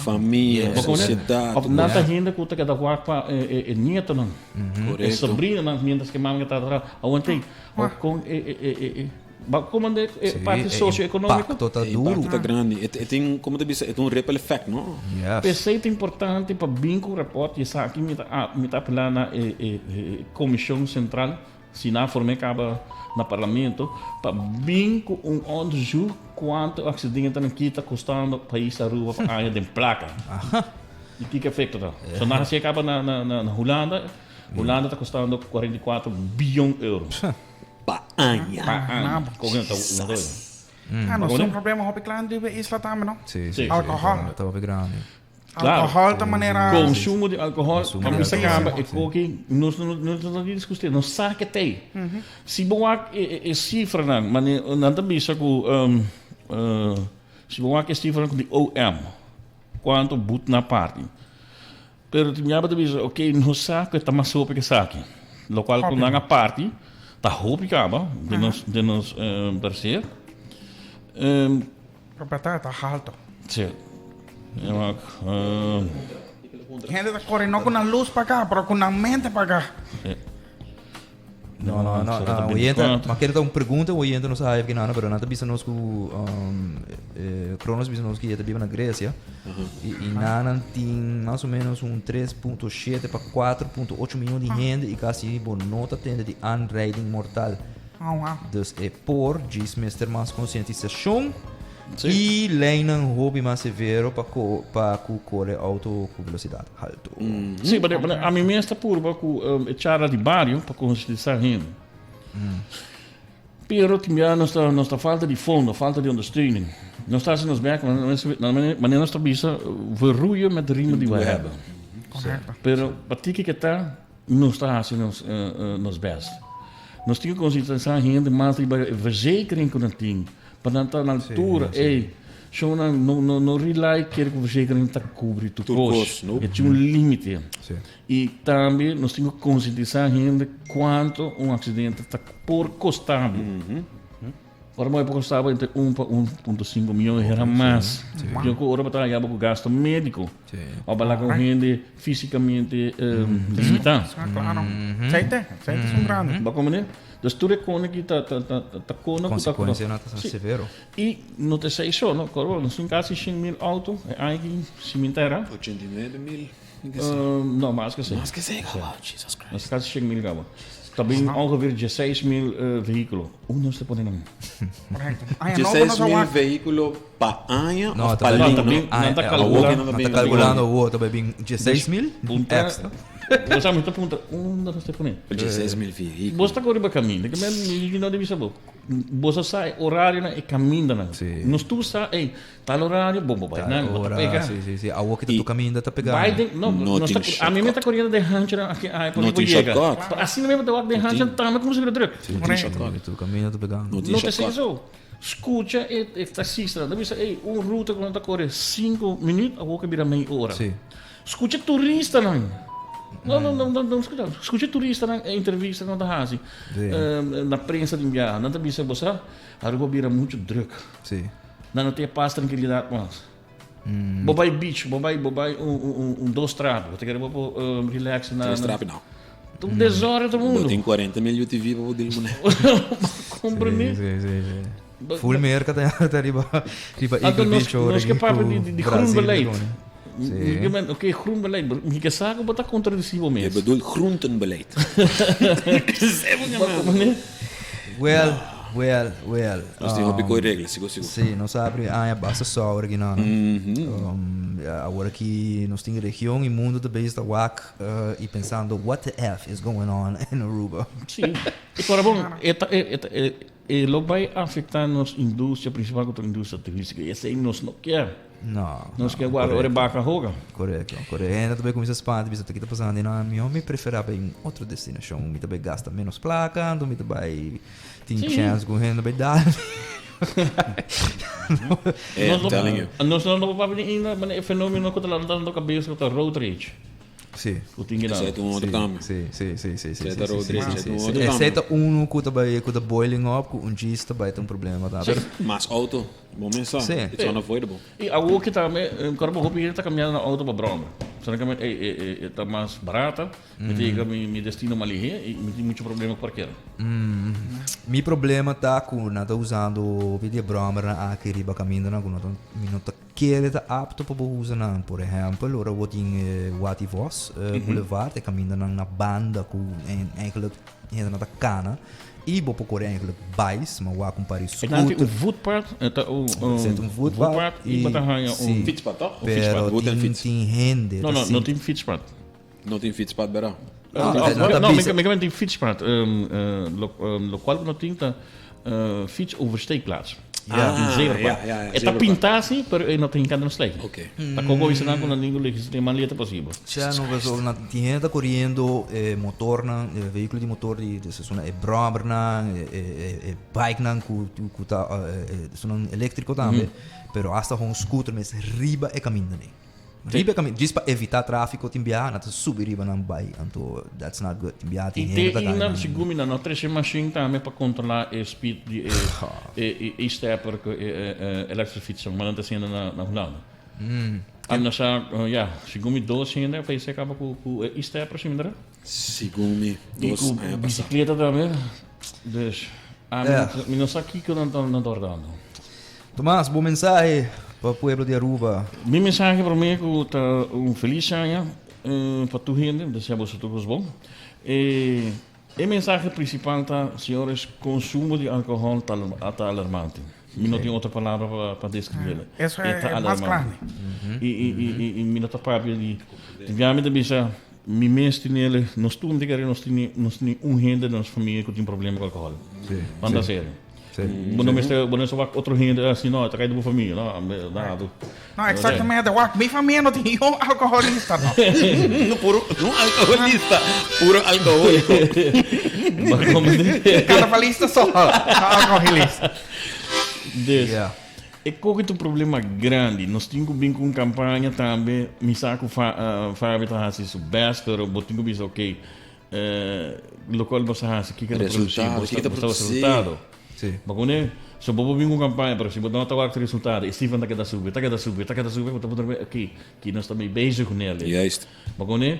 [SPEAKER 2] Famia,
[SPEAKER 3] Bo come?
[SPEAKER 2] sociedad.
[SPEAKER 3] Of nan ta hende cu ta keda wak pa e nietonan. E
[SPEAKER 2] Correcto.
[SPEAKER 3] sobrinonan mientras que mama ta traha. Awantey. Of con e e e e Ba komandé e parti
[SPEAKER 1] e
[SPEAKER 3] socio-economico?
[SPEAKER 1] impacto ta
[SPEAKER 2] E
[SPEAKER 1] duro.
[SPEAKER 2] impacto ta grandi. E e tin, como ta bisa, e tin un ripple effect, no?
[SPEAKER 1] Yes.
[SPEAKER 3] P'esei ta importante pa bin ku rapòrt i esaki mi ta mi ta apelá na e e e Komishon Sentral, si nan a form'é kaba na Parlamento, pa bin ku un onderzoek kuantu aksidentenan ki ta kostando pais Aruba pa aña den plaka. I kiko efekto ta. So nan hasié kaba na na na Hulanda, Hulanda ta kostando 44 biyon euro.
[SPEAKER 2] Pa aña.
[SPEAKER 3] Pa aña. Kon ta un doy.
[SPEAKER 4] Ah, nos tin un problema hopi grandi riba e isla tambe, no?
[SPEAKER 1] Sí, sí,
[SPEAKER 4] Alcohol.
[SPEAKER 1] Ta hopi grandi.
[SPEAKER 3] Claro.
[SPEAKER 4] Alcohol ta manera...
[SPEAKER 3] Consumo di alcohol,
[SPEAKER 1] Consumo
[SPEAKER 3] pa
[SPEAKER 1] di
[SPEAKER 3] bisa
[SPEAKER 1] alcohol.
[SPEAKER 3] caba e koki, nos no no no ta discuti, nos sa ke tei. Si bo wak e e e cifranan, mane nan ta bisa ku si bo wak e cifranan ku di OM, cuanto but na parti. Pero tin biaha bo ta bisa, ok, nos sa ku e ta mas hopi ke esaki. Lokual ku nan a parti ta hopi kaba den nos den nos tercer.
[SPEAKER 4] Pero berdad ta halto.
[SPEAKER 3] Sí. Ja, maar,
[SPEAKER 4] Hende ta kore no ku nan lus paga, pero ku nan mente paga.
[SPEAKER 3] Sí.
[SPEAKER 1] No, no, no.
[SPEAKER 3] Será
[SPEAKER 1] Ah,
[SPEAKER 3] ta
[SPEAKER 1] oyente,
[SPEAKER 3] 24.
[SPEAKER 1] maar kere ta un pregunta oyente no sabe que nada, pero nada bisa nos ku um, eh, Cronos bisa nos que ta biba na Grecia. Y, y nanan tin más o menos un 3.7 pa 4.8 miljoen di hende y casi bo no ta tende di aanrijding mortal.
[SPEAKER 4] Oh, wow.
[SPEAKER 1] Dus e por djis mester mas concientisacion y leynan hopi mas severo pa co pa cu core auto cu velocidad halto.
[SPEAKER 3] Sí, pero, pero a mi mes ta purba cu um, e charla di bario pa concientisa hende. Pero tin bia nos ta, nos ta falta di fondo, falta di ondersteuning. Nos ta haci nos werk, maar wanneer nos ta bisa, we roeien met de riemen die we hebben.
[SPEAKER 4] Correcto.
[SPEAKER 3] Pero pa tiki ke ta, Nos ta hasi nos nos best. Nos tin ku konsientisá hende mas riba e verzekering ku nan tin, pa nan ta na altura, ey, shownan no no no rely kere ku verzekering ta kubri tur kos. E tin un limite. I tambe nos tin ku konsientisá hende kuantu un aksidente ta por kosta bo. Ora bo por kosta bo entre un pa un punto sinku miyon hera mas. Yo ku ora bo ta haya bo ku gasto médiko. Òf bo laga un hende físikamente limitá.
[SPEAKER 4] Klaro. Seite, seite es un grande.
[SPEAKER 3] Bo a komprendé? Dus tur e kone ki ta ta ta ta kona ku ta
[SPEAKER 1] Konsekuensianan ta severo.
[SPEAKER 3] I no ta esei so, no. Kòrda bo, nos tin kasi shen mil outo e aña aki si mi entera.
[SPEAKER 2] 89 mil.
[SPEAKER 3] No, mas ke esei.
[SPEAKER 2] Mas ke esei? Oh, Jesus Christ.
[SPEAKER 3] Nos kasi shen mil kaba. Ta bin ongeveer dieseis mil vehíkulo. Unda nos ta pone nan?
[SPEAKER 4] Correcto. Aña nobo
[SPEAKER 2] 16
[SPEAKER 4] nos a
[SPEAKER 2] mil
[SPEAKER 4] wak.
[SPEAKER 2] vehíkulo pa aña
[SPEAKER 1] No,
[SPEAKER 2] of
[SPEAKER 1] ta
[SPEAKER 2] pa
[SPEAKER 1] bin-
[SPEAKER 2] luna?
[SPEAKER 3] Ta bin- nan ta
[SPEAKER 1] Ah,
[SPEAKER 3] kalkula-
[SPEAKER 1] awor nan ta kalkulando awor, ta bin 16 mil
[SPEAKER 3] Punta,
[SPEAKER 1] extra.
[SPEAKER 3] Bo sa, mi ta puntra, unda nos ta pone?
[SPEAKER 2] 16 mil vehíkulo.
[SPEAKER 3] Bo ta kore riba kaminda, ke men mi no di bisa bo. Bo sa sa e horarionan, e kamindanan.
[SPEAKER 1] Sí.
[SPEAKER 3] Nos tur sa, ey, Tal horario, bo bo bai nan, bo ta pega.
[SPEAKER 1] Sí, sí, sí. Awor ki ta tu caminda ta pega.
[SPEAKER 3] Bai den, no,
[SPEAKER 2] No
[SPEAKER 3] nos
[SPEAKER 2] tin
[SPEAKER 3] ta, a mi me ta corriendo den hancha aki, ai, por
[SPEAKER 2] No
[SPEAKER 3] bo
[SPEAKER 2] tin
[SPEAKER 3] llega.
[SPEAKER 2] shortcut.
[SPEAKER 3] Pa asina me ta wak den hancha, tambe como se druk.
[SPEAKER 2] No tin shortcut.
[SPEAKER 1] Tu caminda ta pega.
[SPEAKER 2] No tin
[SPEAKER 3] No te
[SPEAKER 2] shortcut.
[SPEAKER 3] zo. Scucha e, e taxista, dan bisa, ey, un ruta ku nan ta corre 5 minuut, awor ke bira mei ora.
[SPEAKER 1] Sí.
[SPEAKER 3] Scucha turistanan. No, no, no, no, no scucha. Scucha turistanan e entrevista ku nan ta hasi.
[SPEAKER 1] Sí.
[SPEAKER 3] Na prensa di biaha. Nan ta bisa, bo sa, Aruba bira mucho druk.
[SPEAKER 1] Sí.
[SPEAKER 3] Nan no tin e pas trankilidat mas. Bo bai beach, bo bai bo bai un un un dos trapi, bo ta kere bo por relax na.
[SPEAKER 2] Tres trapi no.
[SPEAKER 3] Ta un desorden tur
[SPEAKER 2] Bo
[SPEAKER 3] mundu.
[SPEAKER 2] tin 40 mil UTV pa bo deal kuné.
[SPEAKER 3] Comprende?
[SPEAKER 1] Sí, sí, sí. Full merca ta ta riba riba
[SPEAKER 3] Anto
[SPEAKER 1] Eagle
[SPEAKER 3] nos
[SPEAKER 1] Beach ora
[SPEAKER 3] nos ke
[SPEAKER 1] aki
[SPEAKER 3] papia
[SPEAKER 1] ku
[SPEAKER 3] di di di
[SPEAKER 1] Brazil
[SPEAKER 3] groenbeleid.
[SPEAKER 1] kone. Sí.
[SPEAKER 3] Mi ke men, oké, groenbeleid, maar mi ke sa ku bo ta kontradisí bo
[SPEAKER 2] Je
[SPEAKER 3] mes.
[SPEAKER 2] bedoelt groentenbeleid.
[SPEAKER 3] Bo comprende?
[SPEAKER 1] Well, well, well.
[SPEAKER 2] Nos tin hopi koe regla, sigur sigur.
[SPEAKER 1] Sí, nos a abri aña basta sour aki nan. Um, ja, awor aki nos tin region y mundo ta bezig ta wak uh, y pensando what the F is going on in Aruba.
[SPEAKER 3] Sí. Y por bon, e ta, e, e, ta- e, e lo bai afecta nos industria, principal ku ta industria turística. Y esei nos no kier.
[SPEAKER 1] No.
[SPEAKER 3] Nos
[SPEAKER 1] no,
[SPEAKER 3] kier guarda ora e
[SPEAKER 1] correcto.
[SPEAKER 3] baka hoga.
[SPEAKER 1] Correcto, correcto. Hende ta bay cuminsa spanta y bisa ta kita pasando y nan mihor mi prefera bay un otro destinacion. Mi ta bay gasta menos placa, anto mi ta bay tin
[SPEAKER 3] Sí.
[SPEAKER 1] chance cu hende bay dal mi.
[SPEAKER 2] Eh,
[SPEAKER 3] Nos
[SPEAKER 2] I'm
[SPEAKER 3] no,
[SPEAKER 2] telling you.
[SPEAKER 3] nos no no papia ni ainda, maar e fenomeno ku ta lantando kabes ku ta road rage.
[SPEAKER 1] Sí.
[SPEAKER 3] Ku tin
[SPEAKER 2] Esei
[SPEAKER 3] gedaan.
[SPEAKER 2] ta un otro tambe.
[SPEAKER 1] Sí, sí, sí, sí, sí.
[SPEAKER 2] Esei
[SPEAKER 1] sí,
[SPEAKER 2] ta
[SPEAKER 1] sí,
[SPEAKER 2] road
[SPEAKER 1] sí,
[SPEAKER 2] rage,
[SPEAKER 1] sí,
[SPEAKER 2] esei ta un
[SPEAKER 1] sí.
[SPEAKER 2] otro
[SPEAKER 1] Esei
[SPEAKER 2] tambe.
[SPEAKER 1] ta uno ku ta bai ku ta boiling up, ku un djis ta bai ta un problema tambe. Pero
[SPEAKER 2] Mas auto, bo mes sa,
[SPEAKER 1] Sí.
[SPEAKER 2] it's unavoidable.
[SPEAKER 3] I awor ki tambe, kòrda bo hopi hende ta kambiando nan auto pa bròmer. Será e, e, e ta mas barata, mi ta yega mi, mi destino mas lihé i mi tin muchu problema ku parkera.
[SPEAKER 1] Mi problema ta ku nan ta usando hopi di e bròmernan aki riba kamindanan ku no ta mi no ta Kere ta apto pa bo usa nan. Por ehempel, ora bo tin e Watty Vos Boulevard, e kaminda nan na banda ku eigenlijk hende nan ta kana i bo por kore eigenlijk bais, ma wak un par di
[SPEAKER 3] E nan tin
[SPEAKER 1] scooter.
[SPEAKER 3] un voetpad, e ta un
[SPEAKER 1] Zet un voetpad
[SPEAKER 3] i bo ta haña un.
[SPEAKER 1] Sí.
[SPEAKER 2] Fietspad toch?
[SPEAKER 1] Pero
[SPEAKER 2] Voet en
[SPEAKER 1] tin
[SPEAKER 2] fiets.
[SPEAKER 1] tin hende
[SPEAKER 3] No,
[SPEAKER 1] ta
[SPEAKER 3] no, no
[SPEAKER 1] sinti.
[SPEAKER 3] tin fietspad.
[SPEAKER 2] No tin fietspad bera.
[SPEAKER 1] No,
[SPEAKER 3] No,
[SPEAKER 1] nan ta
[SPEAKER 3] no, mi
[SPEAKER 1] bisa.
[SPEAKER 3] mi tin fietspad. Lokual ku no tin ta fietsoversteekplaats. Tin zebrapad.
[SPEAKER 2] Ja, ja,
[SPEAKER 3] E ta
[SPEAKER 2] zebrapad.
[SPEAKER 3] pintá si, pero e no ta hinkando na slèk.
[SPEAKER 2] Oké.
[SPEAKER 3] Ta koko bisa nan ku nan tin ku legislá mas lieta posibel.
[SPEAKER 1] Sha, no, pasobra nan tin hende ta koriendo e motornan, e vehíkulo di motor di, dus esuna e bròmernan, e, e, e, e bikenan ku, ku ta, e, esunnan eléktriko tambe, pero asta hon scooter mes riba e kaminda nei. Riba e kaminda, djis pa evitá tráfiko tin biaha nan ta subi riba nan bai, anto that's not good. Tin biaha tin
[SPEAKER 3] I
[SPEAKER 1] hende
[SPEAKER 3] te
[SPEAKER 1] ta kai
[SPEAKER 3] inda
[SPEAKER 1] nan.
[SPEAKER 3] segun mi nan no trese mashin tambe pa kontrolá e speed di e e e e-stepper ku e e elektrische fietsen, ma nan ta hasiendo na na Hulanda. Am no sa, ya, segun mi dos hende a fayesé kaba ku ku e e-stepper si mi ta
[SPEAKER 2] Segun mi
[SPEAKER 3] I
[SPEAKER 2] dos
[SPEAKER 3] ku
[SPEAKER 2] aña pasá.
[SPEAKER 3] bisikleta tambe. Dus ami mi no sa kiko nan ta nan ta wardando.
[SPEAKER 1] Tomas, bo mensahe pa pueblo di Aruba.
[SPEAKER 3] Mi mensahe prome ku ta un felis aña pa tur hende, mi ta desea boso tur kos bon. E e mensahe prinsipal ta, señores, konsumo di alkohòl ta ta alarmante. Mi no tin otro palabra pa pa deskribel.
[SPEAKER 4] Eso
[SPEAKER 3] E ta
[SPEAKER 4] e mas
[SPEAKER 3] alarmante.
[SPEAKER 4] grandi.
[SPEAKER 3] I i i i mi no ta papia di, di bia mi ta bisa mi mes tin el, nos tur mi ta kere nos tin nos tin un hende den nos famia ku tin problema ku alkohòl. Ban ta serio. Bo no mester, bo no mester wak otro hende así, no, ta kai di bo famia, no, nada.
[SPEAKER 4] No, exactamente, wak, mi famia no tin niun alcoholista, no.
[SPEAKER 2] No, puro, no alcoholista, puro alcohólico.
[SPEAKER 4] Carnavalista so, no alcoholista.
[SPEAKER 3] Dus, e koki ta un problema grandi. Nos tin ku bin ku un kampaña tambe, mi sa ku Fabi ta hasi su best, pero bo tin ku bisa, ok, Locual bo sa haci, kiko ta produci,
[SPEAKER 2] Resultado,
[SPEAKER 3] bo
[SPEAKER 2] kiko ta
[SPEAKER 3] sa
[SPEAKER 2] produci.
[SPEAKER 3] resultado.
[SPEAKER 1] Sí.
[SPEAKER 3] Bo pone, so bo por bin cu campaña, pero si bo no ta wak resultado, e cifra ta keda subi, ta keda subi, ta keda subi, bo ta puntra bo, ok, ki nos ta bay bezig cu nel.
[SPEAKER 2] Juist.
[SPEAKER 3] Bo pone,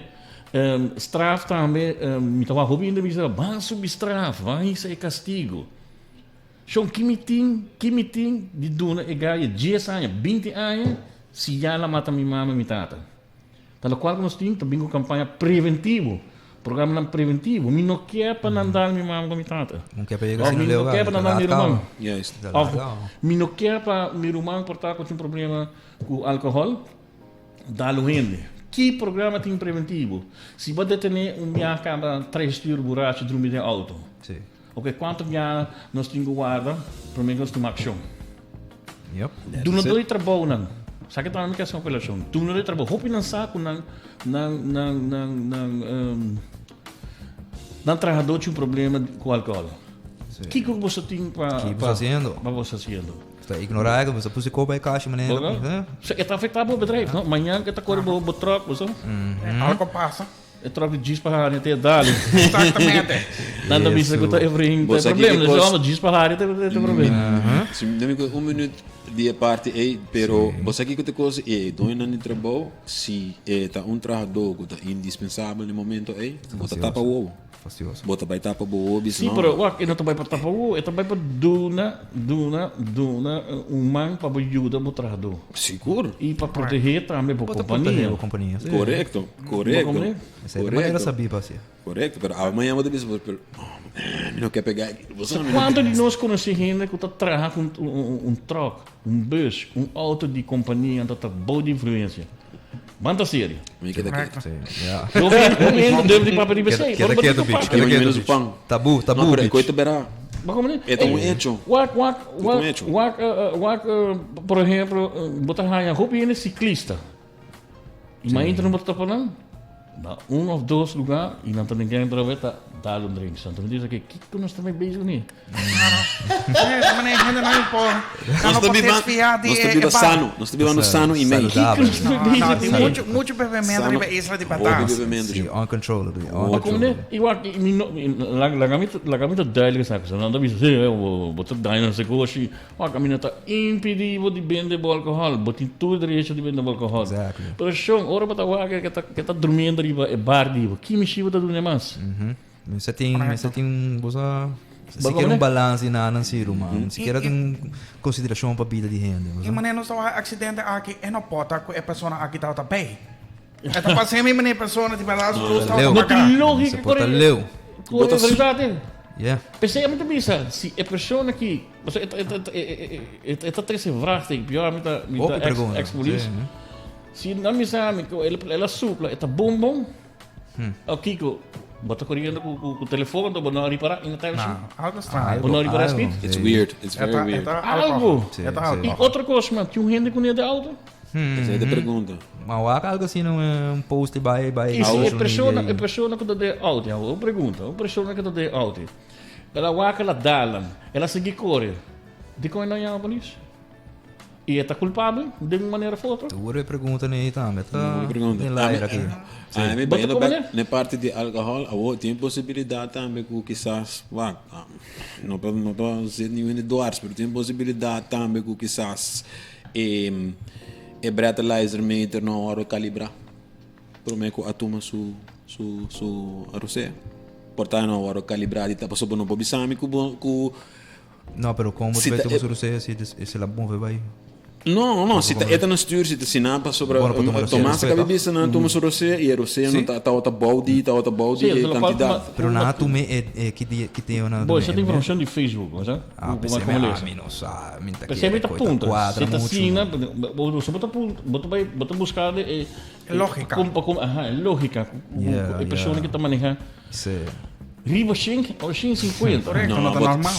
[SPEAKER 3] straf tambe, mi ta wak hopi hende bisa, ban subi straf, ban hisa e castigo. Shon, ki mi tin, ki mi tin di duna e gaya dies aña, binti aña, si ya el a mata mi mama y mi tata? Ta locual cu nos tin ta bin cu campaña preventivo, programanan preventivo. Mi no kier pa nan dal mi mama cu mi tata.
[SPEAKER 1] No kier pa yega
[SPEAKER 3] Of
[SPEAKER 1] asina
[SPEAKER 3] mi
[SPEAKER 1] leu
[SPEAKER 3] no kier pa nan dal mi ruman.
[SPEAKER 2] Juist.
[SPEAKER 3] Of mi no kier pa mi ruman por ta cu tin problema cu alcohol, dal un hende. Ki programa tin preventivo? Si bo detene un biaha caba tres uur buracho drumi den auto.
[SPEAKER 1] Si.
[SPEAKER 3] Ok, cuanto biaha nos tin cu warda prome cu nos tuma accion?
[SPEAKER 1] Yep.
[SPEAKER 3] Dunador di trabounan, sa ke tambe mi ke hasi un apelacion. Dunador di trabou, hopi nan sa cu nan nan nan nan nan um, nan trahador tin un problema cu alcohol.
[SPEAKER 1] Sí.
[SPEAKER 3] Kiko boso tin pa
[SPEAKER 1] Ki boso
[SPEAKER 3] pa
[SPEAKER 1] haciendo?
[SPEAKER 3] pa boso haciendo?
[SPEAKER 1] Ta ignorar que boso puse copa e cashi manera.
[SPEAKER 3] Boga?
[SPEAKER 1] Eh?
[SPEAKER 3] Se e ta afecta bo bedrijf, no? Mañan ke ta core bo bo truck, boso.
[SPEAKER 4] Algo pasa.
[SPEAKER 3] E truck di djis pa hari te dali.
[SPEAKER 4] Exactamente.
[SPEAKER 3] Nan ta bisa ku ta Efraín ta
[SPEAKER 2] Bo sa
[SPEAKER 3] problema.
[SPEAKER 2] kiko
[SPEAKER 3] Dus
[SPEAKER 2] kos-
[SPEAKER 3] oh, djis pa hari te te problema.
[SPEAKER 2] Si mi dame un minuut di e parti ei, pero bo sa kiko ta kos e doñonan di trabou, si e ta un trahadó ku ta indispensabel na e momento ei, bo ta tapa wowo.
[SPEAKER 1] Fastioso.
[SPEAKER 2] Bo ta bai tapa bo wowo bisa
[SPEAKER 3] Sí,
[SPEAKER 2] no.
[SPEAKER 3] pero wak, e no ta bai pa tapa wowo, e ta bai pa duna, duna, duna un man pa bo yuda bo trahadó.
[SPEAKER 2] Sigur.
[SPEAKER 3] I pa protegé tambe bo
[SPEAKER 1] Bo ta protegé
[SPEAKER 3] kompania.
[SPEAKER 1] bo kompania, sí.
[SPEAKER 2] Korekto, korekto.
[SPEAKER 3] Bo komprende?
[SPEAKER 1] Esei ta manera sabí pa hasié.
[SPEAKER 2] Korekto, pero awe mañana bo ta bisa, pero oh, mi no ke pega aki. Bo sa mi no
[SPEAKER 3] Kuantu di nos konosé hende ku ta traha ku un truck, un bus, un auto di kompania anto ta bou di influensia? Ban ta serio.
[SPEAKER 2] Mi keda ketu.
[SPEAKER 1] Sí, ja.
[SPEAKER 3] Hopi hende durf di papia riba esei.
[SPEAKER 1] Keda ketu, bitch. Keda ketu, bitch. Tabu, tabu,
[SPEAKER 2] No, pero e
[SPEAKER 1] bitch.
[SPEAKER 2] koe ta bera.
[SPEAKER 3] Ba como
[SPEAKER 2] E ta un hecho.
[SPEAKER 3] Wak, wak,
[SPEAKER 2] E ta un hecho.
[SPEAKER 3] wak, wak, por ehemplo, bo ta haña hopi hende ciclista. I mainta no bo ta topa nan. Na un of dos lugar y nan ta den gang otra vez ta dal un drink. Santo mi dice que kiko nos ta mee bezig ni.
[SPEAKER 2] Nos ta biba, nos ta biba sano, nos ta bibando sano y mee.
[SPEAKER 1] Saludabel.
[SPEAKER 4] No, tin mucho, mucho bebemento riba isla di
[SPEAKER 2] Hopi
[SPEAKER 4] Batas.
[SPEAKER 2] bebemento,
[SPEAKER 1] Sí,
[SPEAKER 2] yo.
[SPEAKER 1] uncontrollably.
[SPEAKER 3] Maar kom
[SPEAKER 1] Uncontrollably.
[SPEAKER 3] ne, igual, mi no, laga mi, laga mi ta duidelijk sa cosa. Nan ta bisa, sí, bo ta daña nos negoshi. Wak, mi no ta impidi bo di bende bo alcohol. Bo tin tur derecho di bende bo alcohol.
[SPEAKER 1] Exactly.
[SPEAKER 3] Pero shon, ora bo ta wak ke ta, ke ta durmiendo riba e bar di bo, ki mishi bo ta duna mas?
[SPEAKER 1] Mester tin, mester tin, bo sa,
[SPEAKER 3] Bo
[SPEAKER 1] sikiera un
[SPEAKER 3] come?
[SPEAKER 1] balans di nan si ruman. Sikiera tin consideracion pa bida di hende, bo
[SPEAKER 4] I
[SPEAKER 1] sa.
[SPEAKER 4] manera nos ta wak accidente aki, e no por ta cu e persona aki tabata bay. E ta pasa mi manera persona di balans luz tabata
[SPEAKER 1] Leu.
[SPEAKER 3] No
[SPEAKER 4] paga.
[SPEAKER 3] tin lógica
[SPEAKER 1] Se por ta
[SPEAKER 3] core,
[SPEAKER 1] leu.
[SPEAKER 3] core verdad, eh.
[SPEAKER 1] Yeah.
[SPEAKER 3] P'esei ami ta bisa, si e persona ki, pasobra e ta, e ta, e ta, e ta trese vraagteken, pior ami ta, mi ta
[SPEAKER 1] Hopi
[SPEAKER 3] ex,
[SPEAKER 1] pregunta,
[SPEAKER 3] ex polis.
[SPEAKER 1] sí.
[SPEAKER 3] Si nan bisa mi ku el, el a supla, e ta bon bon, o kiko? Bo ta koriendo ku ku ku telefon, bo no a ripará in attention.
[SPEAKER 4] No, algo straño.
[SPEAKER 3] Bo no a ripará speed.
[SPEAKER 2] It's weird, it's very
[SPEAKER 4] Eta,
[SPEAKER 2] weird.
[SPEAKER 4] eta
[SPEAKER 3] Algo.
[SPEAKER 4] alcohol.
[SPEAKER 1] Sí,
[SPEAKER 4] Eta
[SPEAKER 1] sí.
[SPEAKER 3] I
[SPEAKER 4] alcohol.
[SPEAKER 3] otro kos, man, tin un hende ku ne de auto.
[SPEAKER 2] Esa es de pregunta.
[SPEAKER 1] Ma wak algo asina un post di bai bai
[SPEAKER 3] I si e
[SPEAKER 1] social
[SPEAKER 3] persona,
[SPEAKER 1] media
[SPEAKER 3] e persona ku ta den auto, ja, un pregunta, un persona ku ta den auto, el a wak el a dalan, el a sigui kore, dikon e no yama polis? I e ta kulpabel den un manera of otro?
[SPEAKER 1] Tur e pregunta nei tambe ta
[SPEAKER 2] Boa pregunta.
[SPEAKER 1] den lair aki.
[SPEAKER 2] A mi
[SPEAKER 3] Bo ta
[SPEAKER 2] bayendo
[SPEAKER 3] kome
[SPEAKER 2] bek
[SPEAKER 3] ne?
[SPEAKER 2] na e parti di alcohol, awor tin e posibilidad tambe ku kisas, wak, no pa no pa zet niun hende dwars, pero tin e posibilidad tambe ku kisas e e breathalyzer meter no a wòrdu kalibrá promé ku a tuma su su su rosea. Por ta no a wòrdu kalibrá di ta pasobra bo no por bisa mi ku bo ku
[SPEAKER 1] No, pero kon bo
[SPEAKER 2] Si
[SPEAKER 1] ta
[SPEAKER 2] ta
[SPEAKER 1] tuma
[SPEAKER 2] e
[SPEAKER 1] su rosea si e la move bai?
[SPEAKER 2] No, no, si ta e ta na stuur, si ta siná pasobra
[SPEAKER 1] Bueno, pa tuma rosea
[SPEAKER 2] Tomas a
[SPEAKER 1] despues,
[SPEAKER 2] kabi
[SPEAKER 1] toch?
[SPEAKER 2] bisa nan tuma su rosea i e rosea no ta tabata bou di tabata bou di
[SPEAKER 3] Sí,
[SPEAKER 2] e
[SPEAKER 3] lo cual
[SPEAKER 2] kantidat.
[SPEAKER 3] tuma-
[SPEAKER 1] Pero nan a tuma e e ki dia ki teo nan a
[SPEAKER 3] Bo,
[SPEAKER 1] tuma
[SPEAKER 3] esa
[SPEAKER 1] e
[SPEAKER 3] ta informacion di Facebook, no sa?
[SPEAKER 1] Ah,
[SPEAKER 3] Ku-
[SPEAKER 1] pensé
[SPEAKER 3] ku
[SPEAKER 1] mi,
[SPEAKER 3] como
[SPEAKER 1] ah,
[SPEAKER 3] lesa.
[SPEAKER 1] mi no sa, mi ta
[SPEAKER 3] Pensé mi
[SPEAKER 1] kere
[SPEAKER 3] ta
[SPEAKER 1] koe ta
[SPEAKER 3] puntra.
[SPEAKER 1] kuadra
[SPEAKER 3] Si ta
[SPEAKER 1] muchu.
[SPEAKER 3] asina, bo bo ta puntra, bo ta bai, bo ta buska de e
[SPEAKER 4] E lógica.
[SPEAKER 3] Kon pa kon, aha, e lógica ku ku
[SPEAKER 1] Yeah,
[SPEAKER 3] e persona
[SPEAKER 1] yeah.
[SPEAKER 3] ku ta maneha.
[SPEAKER 1] Sí.
[SPEAKER 3] Riba shen o shen sinkuenta.
[SPEAKER 4] Correcto,
[SPEAKER 2] No,
[SPEAKER 4] no ta
[SPEAKER 2] bo-
[SPEAKER 4] normal.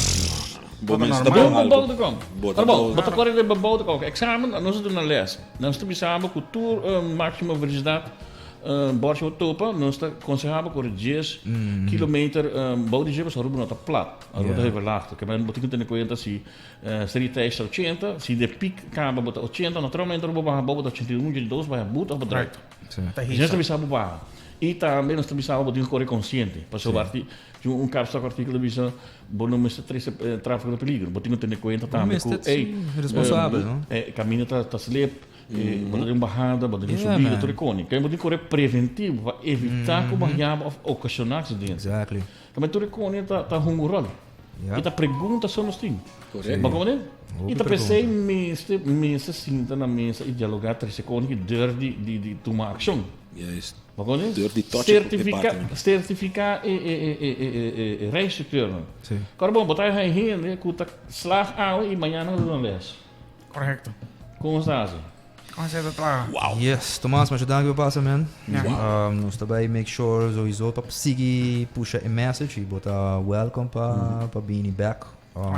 [SPEAKER 2] Bo
[SPEAKER 4] Bo ta
[SPEAKER 2] mester
[SPEAKER 4] normal.
[SPEAKER 2] bou
[SPEAKER 3] Bon
[SPEAKER 2] algo.
[SPEAKER 3] bebouw de kom.
[SPEAKER 2] Bo ta
[SPEAKER 3] Pero bon,
[SPEAKER 2] bou.
[SPEAKER 3] bo ta kore den bebouw de kom. Examen, nos ta duna les. Nos ta bisa bo ku tur máxima velocidad bòrchi bo topa, nos ta konsehá bo kore dies kilometer bou di dje pasobra Aruba no ta plat. Aruba ta hevelachtig. Ke men bo tin ku tene kuenta si serie tijs ta ochenta, si den piek kaba bo ta ochenta, naturalmente ora bo baha bou bo ta 81, 82, bai a but òf bo drùit.
[SPEAKER 4] Ta
[SPEAKER 3] Nos
[SPEAKER 4] hisa.
[SPEAKER 3] ta bisa bo baha. I tambe nos ta bisa bo tin ku kore konsiente. Pasobra arti tin un kapstok artíkulo ta bisa bo no mester trese tráfiko na peligro. Bo tin ku tene kuenta tambe ku
[SPEAKER 1] mester
[SPEAKER 3] ey
[SPEAKER 1] ser responsabel, no?
[SPEAKER 3] e kaminda ta ta slip, bo ta den un bahada, bo ta den un
[SPEAKER 1] Yeah,
[SPEAKER 3] subida,
[SPEAKER 1] man.
[SPEAKER 3] tur e koni. Kende bo tin ku kore preventivo pa evitá ku bo haya òf okashoná aksidente.
[SPEAKER 1] Exactly.
[SPEAKER 3] Tambe tur e koni ta ta hunga un ròl.
[SPEAKER 1] Yeah.
[SPEAKER 3] I ta pregunta so nos tin.
[SPEAKER 2] Correcto.
[SPEAKER 3] Bo comprende?
[SPEAKER 1] Hopi
[SPEAKER 3] I ta pesey
[SPEAKER 1] pregunta.
[SPEAKER 3] mester mester sinta na mesa i dialoga trese koni ki deur di di di tuma akshon.
[SPEAKER 2] Juist.
[SPEAKER 3] Bo comprende?
[SPEAKER 2] Deur di touch op e
[SPEAKER 3] Certifica
[SPEAKER 2] parti.
[SPEAKER 3] certifica e e e e e e e rijinstructeurnan.
[SPEAKER 1] Sí.
[SPEAKER 3] Kòrda bon, bo ta haña hende ku ta slag awe i mañana ta duna les.
[SPEAKER 4] Correcto.
[SPEAKER 3] Kon sa hasi?
[SPEAKER 4] Kon sa ta traha?
[SPEAKER 2] Wow.
[SPEAKER 1] Yes, Tomas, masha danki pa pasa, man.
[SPEAKER 4] Ja.
[SPEAKER 1] Nos ta bai make sure sowieso pa sigui pusha e message y bo ta welcome pa pa bini back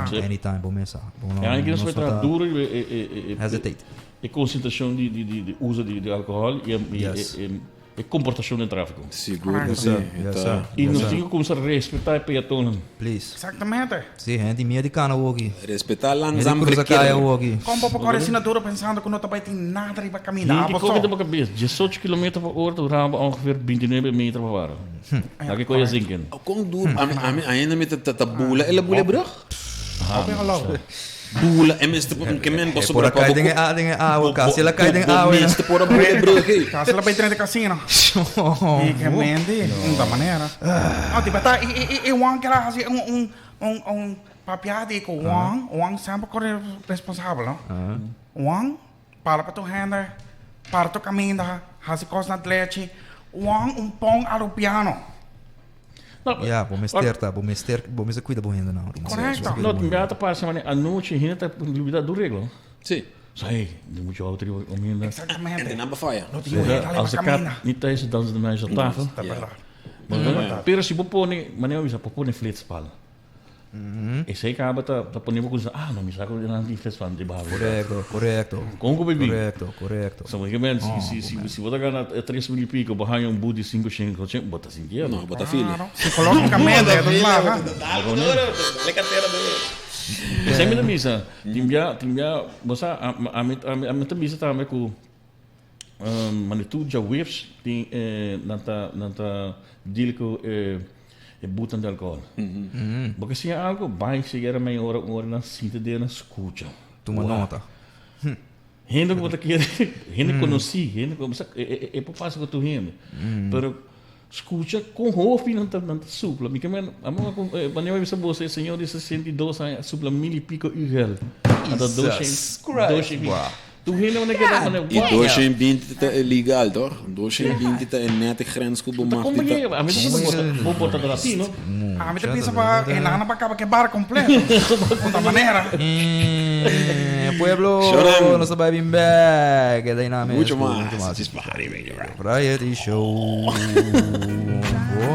[SPEAKER 3] Sí.
[SPEAKER 1] anytime bo mesa. Bo no,
[SPEAKER 3] Ja, en nos
[SPEAKER 1] nos
[SPEAKER 3] bai
[SPEAKER 1] no
[SPEAKER 3] traha
[SPEAKER 1] ta
[SPEAKER 3] duro riba e e e e
[SPEAKER 1] hesitate.
[SPEAKER 3] e konsentrashon di di di di uso di di alkohòl i e
[SPEAKER 1] Yes.
[SPEAKER 3] e e E komportashon den tráfiko.
[SPEAKER 2] Sigur ku
[SPEAKER 1] Yes,
[SPEAKER 2] si.
[SPEAKER 1] sir. Yes, sir.
[SPEAKER 3] I
[SPEAKER 1] Yes,
[SPEAKER 3] nos
[SPEAKER 1] sir.
[SPEAKER 3] tin ku kuminsá respetá e peatonnan.
[SPEAKER 1] Please.
[SPEAKER 4] Exactamente.
[SPEAKER 1] Si, hende mia di kana awoki.
[SPEAKER 2] Respetá
[SPEAKER 1] Hende
[SPEAKER 2] langzaam
[SPEAKER 1] cruza kaya
[SPEAKER 2] verkeer.
[SPEAKER 1] awoki.
[SPEAKER 4] Kon bo por kore asina duro pensando ku no ta bai tin nada riba kaminda?
[SPEAKER 3] Hende
[SPEAKER 4] Abo
[SPEAKER 3] koke
[SPEAKER 4] so.
[SPEAKER 3] den bo kabes, diesocho kilometer pa ora ta duraba ongeveer bintinuebe meter pa ora. Laat e koe zinken.
[SPEAKER 2] Kon duro? Ami ami ainda mi ta ta bula e la bula e brug.
[SPEAKER 4] Hopi halou.
[SPEAKER 2] Bula e mester por ke men
[SPEAKER 1] E
[SPEAKER 2] pasobra
[SPEAKER 1] por a
[SPEAKER 2] pa
[SPEAKER 1] kai
[SPEAKER 2] bo
[SPEAKER 1] den e a den e awa, kasi el a kai den
[SPEAKER 2] bo
[SPEAKER 1] awa.
[SPEAKER 2] mester por a bula e brug ei.
[SPEAKER 4] Kasi el a bai drenta casino. I ke men di un ta manera. No, di bata i i i Juan keda hasi un un un un papia di ku Juan, Juan semper kore responsabel no. Juan para pa tur hende, para tur kaminda, hasi kosnan drechi. Juan un pon arubiano.
[SPEAKER 1] Ya, bo mester ta, bo mester, bo mester cuida bo hendenan.
[SPEAKER 4] Correcto.
[SPEAKER 3] No, tin bia ta pasa manera anochi hende ta lubida du regla.
[SPEAKER 2] Sí.
[SPEAKER 3] Sa hey, di mucho auto riba ominda.
[SPEAKER 4] Exactamente.
[SPEAKER 2] En de namba faya.
[SPEAKER 4] No tin hende
[SPEAKER 3] Als
[SPEAKER 4] riba
[SPEAKER 3] de kat
[SPEAKER 4] caminda.
[SPEAKER 3] niet thuis is, dan is de muis op tafel.
[SPEAKER 4] Ta berdad.
[SPEAKER 3] Pero si bo pone, manera bo bisa, bo pone flitspal. Esei kaba ta ta pone bo kusa, ah no mi sa ku nan tin flitspal di baho.
[SPEAKER 1] Correcto, correcto.
[SPEAKER 3] Kon ku bibi?
[SPEAKER 1] Correcto, correcto.
[SPEAKER 3] So mi men si si si si bo ta gana 3000 y pico bo haña un but di 5 shen 5 bo ta sintiendo.
[SPEAKER 2] No, bo ta fili.
[SPEAKER 4] Claro, psicologicamente e ta slaga.
[SPEAKER 2] Dale cartera de.
[SPEAKER 3] Esei mi ta bisa, tin bia tin bia bo sa ami ami ami ta bisa tambe ku Mane tur djaweps tin nan ta nan ta deal ku e e butan di alkohol. Bo ke siña algo? Bai sigiera mei ora un ora nan sinta den nan skucha.
[SPEAKER 1] Tuma nota.
[SPEAKER 3] Hende ku bo ta kere, hende konosí, hende ku bo sa e e por pasa ku tur hende. Pero skucha kon hopi nan ta nan ta supla. Mi ke men amo ku manera mi bisa boso e señor di 62 aña a supla mil i piko ugel. Ata
[SPEAKER 1] Jesus Christ.
[SPEAKER 3] dos shen. Tur hende wanneer keda wanneer
[SPEAKER 2] I
[SPEAKER 3] wow.
[SPEAKER 2] 220 ta illegal, toch? 220 ta e nete grens ku bo
[SPEAKER 3] Ta
[SPEAKER 2] mag
[SPEAKER 3] kon
[SPEAKER 2] di ta.
[SPEAKER 3] a mi ta bota bo bota ta latino.
[SPEAKER 4] A mi ta pensa pa e nana pa kaba ke bar kompleto. Punta manera.
[SPEAKER 1] Pueblo,
[SPEAKER 2] Shonan.
[SPEAKER 1] nos ta bai bin bek. E dynamic.
[SPEAKER 2] Mucho mas. Mucho mas.
[SPEAKER 1] Variety Show. Bo.